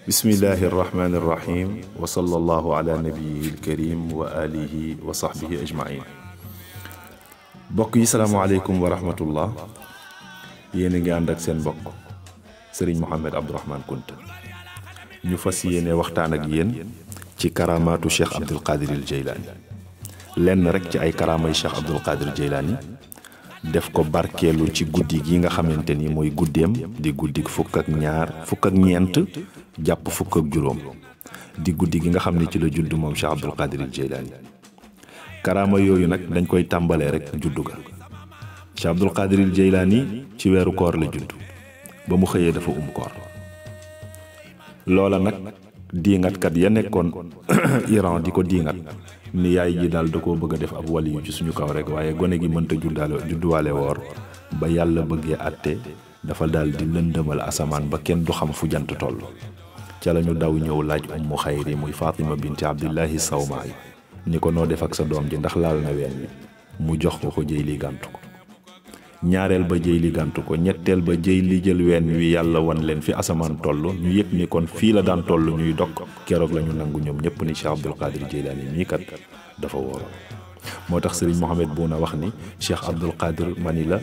bismillahi irrahmani irrahim wa sallallahu ala nabiyihi alkarim wa alihi wa sahbihi ajmain bokk yi salaamaaleykum wa rahmatullah yéen a ngi ànd ak seen mbokk Serigne Mohamed Abdourahmane Kounta ñu fas yéene waxtaan ak yéen ci karaamaatu Cheikh Abdul Qadir al Jeylaani lenn rek ci ay karaamay Cheikh Abdul Qadir Jeylaani def ko barkeelu ci guddi gi nga xamante ni mooy guddeem di guddi fukk ak ñeent jàpp fukk ak juróom di guddi gi nga xam ne ci la judd moom Cheikh Abdul Qadir al Jeylaani karaama yooyu nag dañ koy tàmbalee rek juddu ga Cheikh Abdul Qadir al Jeylaani ci weeru koor la judd ba mu xëyee dafa koor loola nag diingatkat ya nekkoon Iran di ko diingat ni yaay ji daal da koo bëgg a def ab waliyu ci suñu kaw rek waaye gone gi mënta judduwaale woor ba yàlla bëggee àtte dafa daal di lëndëmal asamaan ba kenn du xam fu jant toll ca la ñu daw ñëw laaj ummu xayri muy Fatima binti Abdillahi Sawmaay ni ko noo def ak sa doom ji ndax laal na ween wi mu jox ko jëy li gàntu ko ñaareel ba jëy li gàntu ko ñetteel ba jëy li jël ween wi yàlla wan leen fi asamaan toll ñu yëg ni kon fii la daan toll ñuy dog keroog la ñu nangu ñoom ñëpp ni Cheikh Abdul Qadir Jeylaani mii kat dafa wóoroon moo tax Serigne Mohamed Bouna wax ni Cheikh Abdul Qadir mani la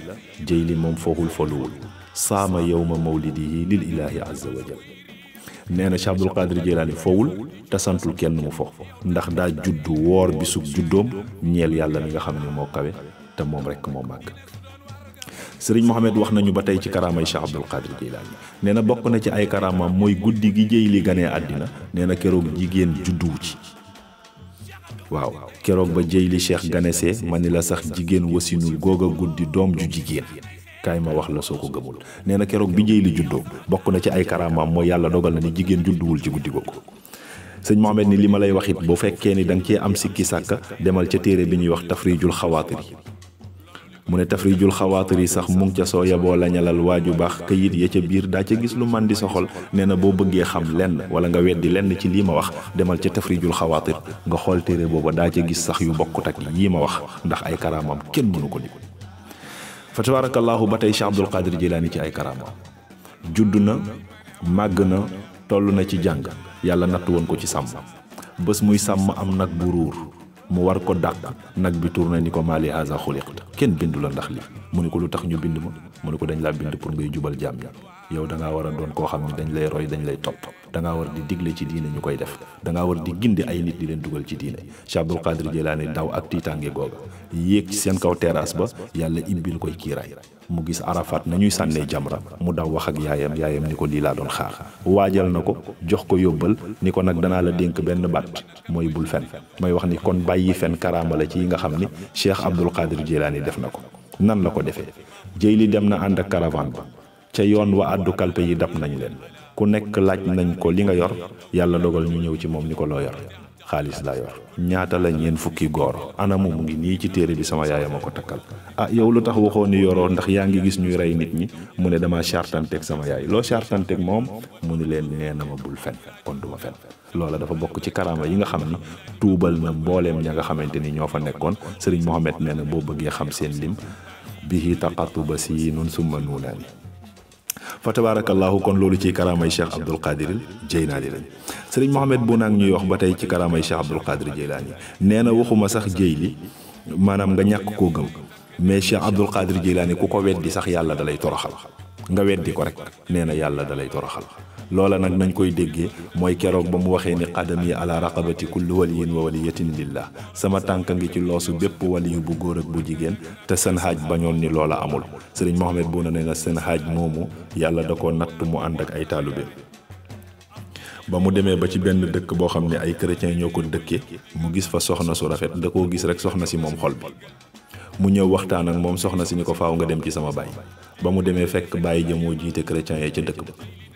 jëy li moom fooxul foluwul saama yawma mawlidihi lil ilaahi azza wa jal nee na Cheikh Abdul Qadir Jeylaani fowul te santul kenn mu fo ndax daa juddu woor bisub juddoom ñeel yàlla mi nga xam ne moo kawe te moom rekk moo màgg Sëriñ Mohamed wax nañu ba tey ci karaamay Cheikh Abdul Qadir Jeylaani nee na bokk na ci ay karaamaam mooy guddi gi jëy li ganee àddina nee na keroog jigéen judduwu ci waaw keroog ba jëy li Cheikh ganesee ma ni la sax jigéen wasinul goog a guddi doom ju jigéen kaay ma wax la soo ko gëmul nee na keroog bi jëy li juddoo bokk na ci ay karaamaam mooy yàlla dogal na ni jigéen judduwul ci guddi googu sëñ Mohamed ni li ma lay wax it bu fekkee ni da nga cee am sikki sàkka demal ca téere bi ñuy wax tafrijul xawaatir yi mu ne tafrijul xawaatir yi sax mu ngi ca soo yaboo la ñalal waaju baax këyit ya ca biir daa ca gis lu man di soxol nee na boo bëggee xam lenn wala nga weddi lenn ci lii ma wax demal ca tafrijul xawaatir nga xool téere booba daa ca gis sax yu bokkut ak yii ma wax ndax ay karaamam kenn mënu ko lim fa tabaarakallaahu ba tey Cheikh Abdul Qadir Jeylaani ci ay karaamam judd na màgg na toll na ci jàng yàlla natt woon ko ci sàmm bés muy sàmm am nag bu ruur mu war ko dàq nag bi tourné ni ko maali haza xuliqta kenn bindu la ndax li mu ni ko lu tax ñu bind ma mu ni ko dañ laa bind pour ngay jubal jaam ñi yow da ngaa war a doon koo xam ne dañ lay roy dañ lay topp da ngaa war di digle ci diine ñu koy def da ngaa war di gindi ay nit di leen dugal ci diine Cheikh Abdul Qadir Jeylaani daw ak tiitaange googa yéeg ci seen kaw terrasse ba yàlla ibbil koy kiiraay mu gis Arafat nañuy sànnee jamra mu daw wax ak yaayam ni ko lii laa doon xaar waajal na ko jox ko yóbbal ni ko nag danaa la dénk benn baat mooy bul fen may wax ni kon bàyyi fen karaama la ci yi nga xam ni Cheikh Abdul Qadir Jeylaani def na ko nan la ko defee jëy li dem na ànd ak caravane ba ca yoon wa àddu kalpe yi dab nañ leen ku nekk laaj nañ ko li nga yor yàlla dogal ñu ñëw ci moom ni ko loo yor xaalis laa yor ñaata la ñeen fukki góor anamu mu ngi nii ci téere bi sama yaay ma ko takkal ah yow lu tax waxoo ni yoroo ndax yaa ngi gis ñuy rey nit ñi mu ne dama chartanteeg sama yaay loo chartanteeg moom mu ni leen nee na ma bul fen kon duma fen loola dafa bokk ci karaama yi nga xam ni tuubal na mbooleem ña nga xamante ni ñoo fa nekkoon Sëriñ Mohamed nee na boo bëggee xam seen lim bihi taqatuba si nun summa nuunaani fa tabaarakallaahu kon loolu ci karaamay Cheikh Abdul Qadir Jeylaani lañ Sëriñ Mohamed Bouna ñuy wax ba tey ci karaamay Cheikh Abdul Qadir Jeylaani nee na waxuma sax jëy li maanaam nga ñàkk koo gëm mais Cheikh Abdul Qadir Jeylaani ku ko weddi sax yàlla dalay toroxal nga weddi ko rek nee na yàlla dalay toroxal loola nag nañ koy déggee mooy keroog ba mu waxee ni qadami ala raqabati kulli waliyin wa waliyatin lillah sama tànk ngi ci loosu bépp waliyu bu góor ak bu jigéen te seen xaaj bañoon ni loola amul Sëriñ Mohamed Bouna nee na seen xaaj moomu yàlla da ko natt mu ànd ak ay taalibe ba mu demee ba ci benn dëkk boo xam ne ay chrétien ñoo ko dëkkee mu gis fa soxna su rafet da koo gis rek soxna si moom xol bi mu ñëw waxtaan ak moom soxna si ni ko faaw nga dem ci sama baay ba mu demee fekk bàyyi ja moo jiite chrétien ya ca dëkk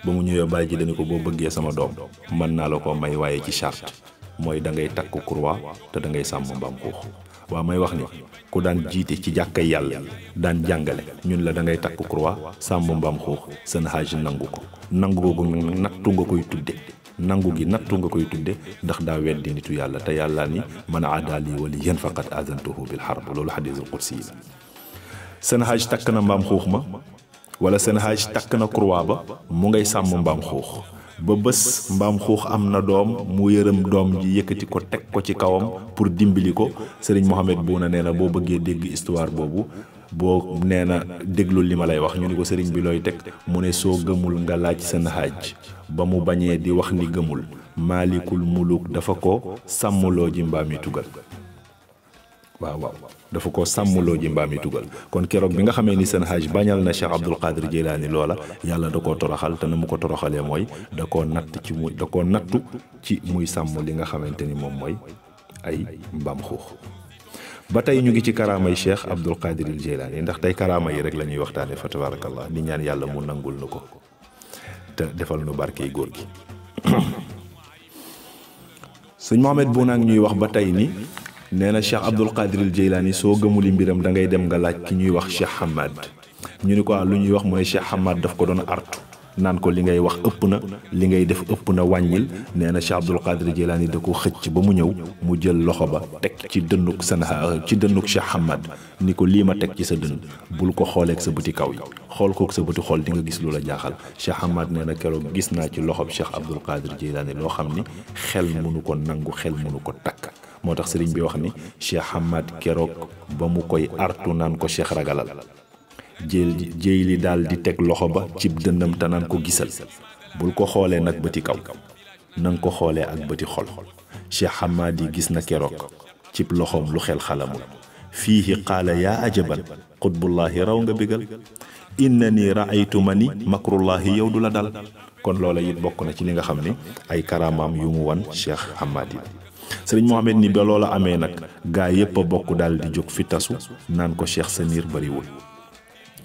ba mu ñëwee bàyyi ji dañu ko boo bëggee sama doom mën naa la ko may waaye ci charte mooy da ngay takk croix te da ngay sàmm mbaam xuux waaw may wax ni ku daan jiite ci jàkkay yàlla daan jàngale ñun la da ngay takk croix sàmm mbaam xuux seen xaaj nangu ko nangu googu nag nattu nga koy tudde nangu gi nattu nga koy tudde ndax daa weddi nitu yàlla te yàlla ni man aadaali waliyan faqad azantuhu bil harb loolu hadiisul qudsi yi seen xaaj takk na mbaam xuux ma wala seen xaaj takk na croix ba mu ngay sàmm mbaam xuux ba bés mbaam xuux am na doom mu yërëm doom ji yëkkati ko teg ko ci kawam pour dimbali ko. sëriñ Mohamed Bouna nee na boo bëggee dégg histoire boobu boo nee na déglu li ma lay wax ñu ni ko sëriñ bi looy teg mu ne soo gëmul nga laaj seen xaaj ba mu bañee di wax ni gëmul maalikul muluk dafa ko sàmmloo ji mbaam yi tugal. waaw dafa ko sàmmloo ji mbaam yi tugal. kon keroog bi nga xamee ni seen xaaj bañal na Cheikh Abdul Qadir Jeylaani loola yàlla da koo toroxal te na mu ko toroxalee mooy da koo nattu ci muy sàmm li nga xamante ni moom mooy ay mbaam xuux. ba tey ñu ngi ci karaamay Cheikh Abdul Qadir Jeylaani ndax tey karaama yi rek la ñuy waxtaane fa tabarakallah di ñaan yàlla mu nangul nu ko te defal nu barkey góor gi. sëñ Mohamed Bouna ngi ñuy wax ba tey ni nee na Cheikh Abdul Qadir Jeylaani soo gëmuli mbiram da ngay dem nga laaj ki ñuy wax Cheikh Hamad. ñu ni ko lu ñuy wax mu ne Cheikh Hamad daf ko doon artu naan ko li ngay wax ëpp na li ngay def ëpp na wàññil. nee na Cheikh Abdul Qadir Jeylaani da ko xëcc ba mu ñëw mu jël loxo ba teg ci dënnuk Cheikh Hamad ni ko lii ma teg ci sa dënn bul ko xooleeg sa bëti kaw yi xool kook sa bëti xool di nga gis lu la jaaxal. Cheikh Hamad nee na keroog gis naa ci loxob Cheikh Abdul Qadir Jeylaani loo xam ni xel mënu ko nangu xel mënu ko takk. moo tax sëriñ bi wax ni Cheikh Hamad keroog ba mu koy artu naan ko Cheikh ragalal jéy li daal di teg loxo ba cib dënnam te naan ko gisal bul ko xoolee nag bëti kaw na nga ko xoolee ak bëti xol. Cheikh Hamad yi gis na keroog cib loxoom lu xel xalamul fiihi qaala yaa ajaban qutbullahi raw nga bégal inna ni raaytu ma ni makrullahi yow du la dal. kon loola it bokk na ci li nga xam ni ay karamaam yu mu wan Cheikh Hamad yi. sëriñ Mohamed ni ba loola amee nag gaa yépp a bokk daal di jóg fi tasu naan ko Cheikh sa niir bariwul.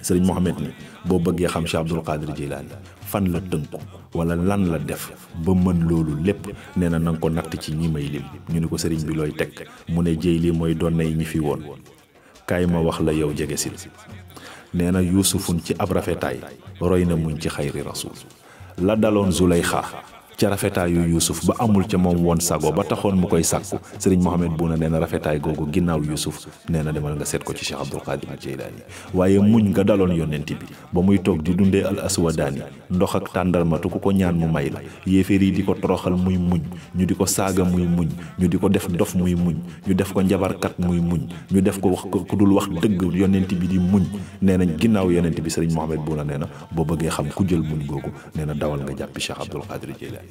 sëriñ Mohamed ni boo bëggee xam Cheikh Abdul Qadir Jeylaani fan la tënku wala lan la def ba mën loolu lépp nee na nanga ko natt ci ñi may lim. ñu ni ko sëriñ bi looy teg mu ne jéy li mooy doon nay ñi fi woon kaay ma wax la yow jege sil. nee na yuusufun ci ab rafetaay roy na muñ ci xayri rasul. la daloon Zulayxa ca rafetaayu Yuusuf ba amul ca moom woon sago ba taxoon mu koy sàkku sëriñ Mohamed Bouna nee na rafetaay googu ginnaaw Yuusuf nee na demal nga seet ko ci Cheikh Abdul Qadir Jeylaani. waaye muñ nga daloon yonent bi ba muy toog di dundee al aswadaani ndox ak tàndarmatu ku ko ñaan mu may la yéeféer yi di ko toroxal muy muñ ñu di ko saaga muy muñ ñu di ko def dof muy muñ ñu def ko njabarkat muy muñ ñu def ko wax ku dul wax dëgg yonent bi di muñ. nee nañ ginnaaw yonent bi sëriñ Mohamed Bouna nee na boo bëggee xam ku jël muñ googu nee na dawal nga jàppi Cheikh Abdul Qadir Jeylaani.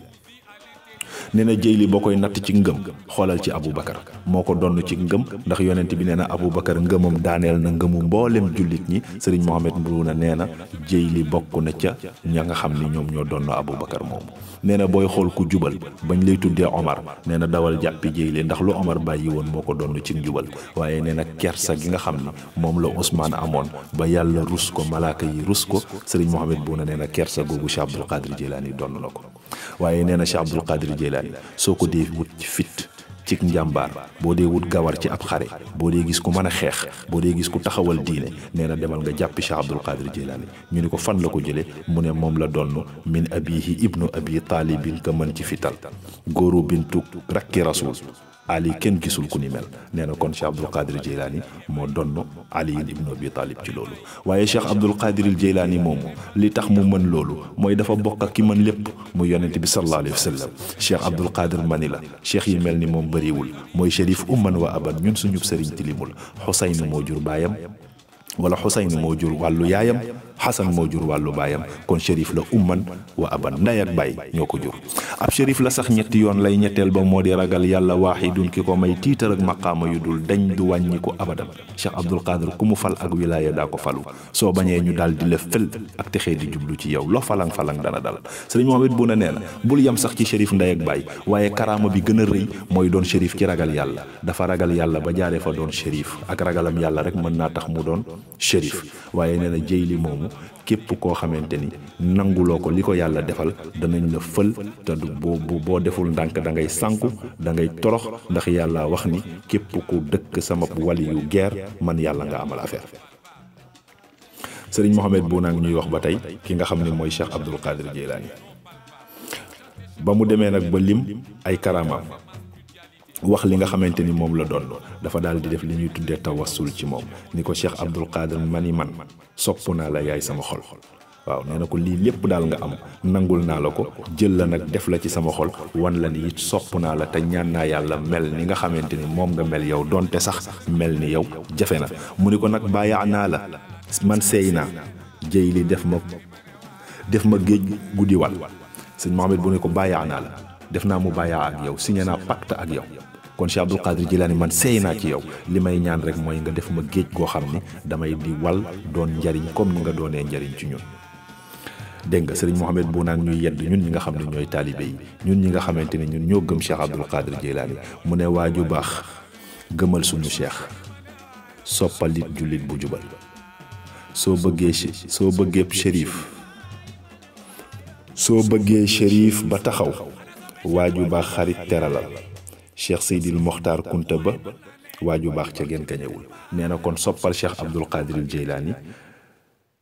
nee na jéy li boo koy natt ci ngëm xoolal ci Aboubacar moo ko donn ci ngëm ndax yonent bi nee na Aboubacar ngëmam daaneel na ngëmu mboolem jullit ñi. sëriñ Mohamed Bouna nee na jéy li bokk na ca ña nga xam ni ñoom ñoo donn Aboubacar moomu. nee na booy xool ku jubal bañ lay tuddee Omar nee na dawal jàppi jéy li ndax lu Omar bàyyi woon moo ko donn ci njubal. waaye nee na kersa gi nga xam ni moom la Ousmane amoon ba yàlla rus ko malaaka yi rus ko sëriñ Mohamed Bouna nee na kersa googu Cheikh Abdul Qadir Jeylaani donn na ko. waaye nee na Cheikh Abdul Qadir Jeylaani soo ko dee wut ci fit ci njàmbaar boo dee wut gawar ci ab xare boo dee gis ku mën a xeex boo dee gis ku taxawal diine nee na demal nga jàppi Cheikh Abdul Qadir Jeylaani. ñu ni ko fan la ko jële mu ne moom la donn min abihi ibnu abi taalibin ka mën ci fital góoru bintu rakki rasul Ali kenn gisul ku ni mel. nee na kon Cheikh Abdul Qadir Jeylaani moo donn Ali ibnu Abi Talib ci loolu. waaye Cheikh Abdul Qadir Jeylaani moomu li tax mu mën loolu mooy dafa bokk ak ki mën lépp muy yonent bi sallallahu alayhi wa sallam. Cheikh Abdul Qadir mani la cheikh yi mel ni moom bëriwul mooy shérif umman wa aban ñun suñu sëriñ tilimul Xusayn moo jur baayam wala Xusayn moo jur wàllu yaayam Xasan moo jur wàllu baayam kon shérif la umman wa aban ndey ak baay ñoo ko jur. ab shérif la sax ñetti yoon lay ñetteel ba moo di ragal yàlla waaxidun ki ko may tiitar ak maqaama yu dul dañ du wàññi ko abadan. Cheikh Abdul Qadir ku mu fal ak wilaaya daa ko falu soo bañee ñu daal di la fël ak texee di jublu ci yow loo falang-falang dana dal. sëriñ Mohamed Bouna nee na bul yam sax ci shérif ndey ak baay waaye karaama bi gën a rëy mooy doon shérif ci ragal yàlla. dafa ragal yàlla ba jaaree fa doon shérif ak ragalam yàlla rek mën naa tax mu doon shérif. waaye nee na jéy li moomu képp koo xamante ni nanguloo ko li ko yàlla defal danañ la fël te du boo deful ndànk da ngay sànku da ngay torox ndax yàlla wax ni képp ku dëkk sama wali yu geer man yàlla nga amal affaire. sëriñ Mohamed Bouna ngi ñuy wax ba tey ki nga xam ne mooy Cheikh Abdul Qadir Jeylaani ba mu demee nag ba lim ay karamaam wax li nga xamante ni moom la doon dafa daal di def li ñuy tuddee tawassul ci moom ni ko Cheikh Abdul Qadir mani man sopp naa la yaay sama xol waaw nee na ko lii lépp daal nga am nangul naa la ko jël la nag def la ci sama xol wan la ni it sopp naa la te ñaan naa yàlla mel ni nga xamante ni moom nga mel yow donte sax mel ni yow jafe na mu ni ko nag bàyyaa naa la man seey naa jëy li def ma géej guddi wal sëñ Mohamed bu ne ko bàyyaa naa la def naa mu bàyyaa ak yow signé naa pacte ak yow kon Cheikh Abdul Qadir Jilaani man seey naa ci yow li may ñaan rek mooy nga def ma géej goo xam ni damay di wal doon njariñ comme ni nga doonee njariñ ci ñun dégg nga sëriñ Mohamed bu naan ñuy yedd ñun ñi nga xam ne ñooy taalibe yi ñun ñi nga xamante ne ñun ñoo gëm Cheikh Abdul Qadir Jilaani mu ne waaju baax gëmal suñu cheikh soppalit jullit bu jubal soo bëggee shérif ba taxaw waaju baax xarit teralal Cheikh Seydil Mokhtar Kunta ba waaju baax ca gen kañewul nee na kon soppal Cheikh Abdul Qadir Jilaani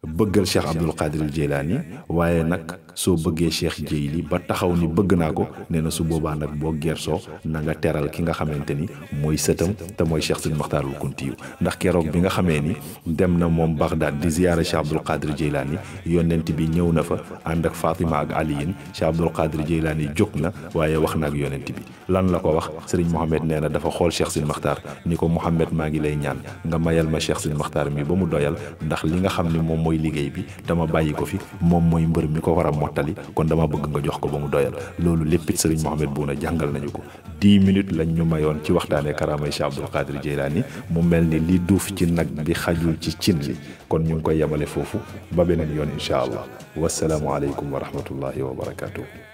bëggal Cheikh Abdul Qadir Jilaani waaye nag soo bëggee Cheikh Jeyli ba taxaw ni bëgg naa ko nee na su boobaa nag boo gersoo na nga teral ki nga xamante ni mooy sëtam te mooy Cheikh Sidi Mokhtarul Kuntiyu ndax keroog bi nga xamee ni dem na moom Bagdad di ziyaara Cheikh Abdul Qadir Jilaani yonent bi ñëw na fa ànd ak Fatima ak Aliyin Cheikh Abdul Qadir Jilaani jóg na waaye wax na ak yonent bi lan la ko wax Serigne Mohamed nee na dafa xool Cheikh Sidi Mokhtar ni ko Mohamed maa ngi lay ñaan nga mayal ma Cheikh Sidi Mokhtar mi ba mu doyal ndax li nga xam ni moom mooy liggéey bi dama bàyyi ko fi moom mooy mbër mi ko war a mottali kon dama bëgg nga jox ko ba mu doyal loolu léppit Serigne Mohamed Bouna jàngal nañu ko 10 minutes lañ ñu mayoon ci waxtaanee karaamay Cheikh Abdul Qadir Jilaani mu mel ni li duuf ci nag bi xajul ci cin li kon ñu ngi koy yemale foofu ba beneen yoon incha allah wasalaamu aleykum wa rahmatullahi wa barakatuh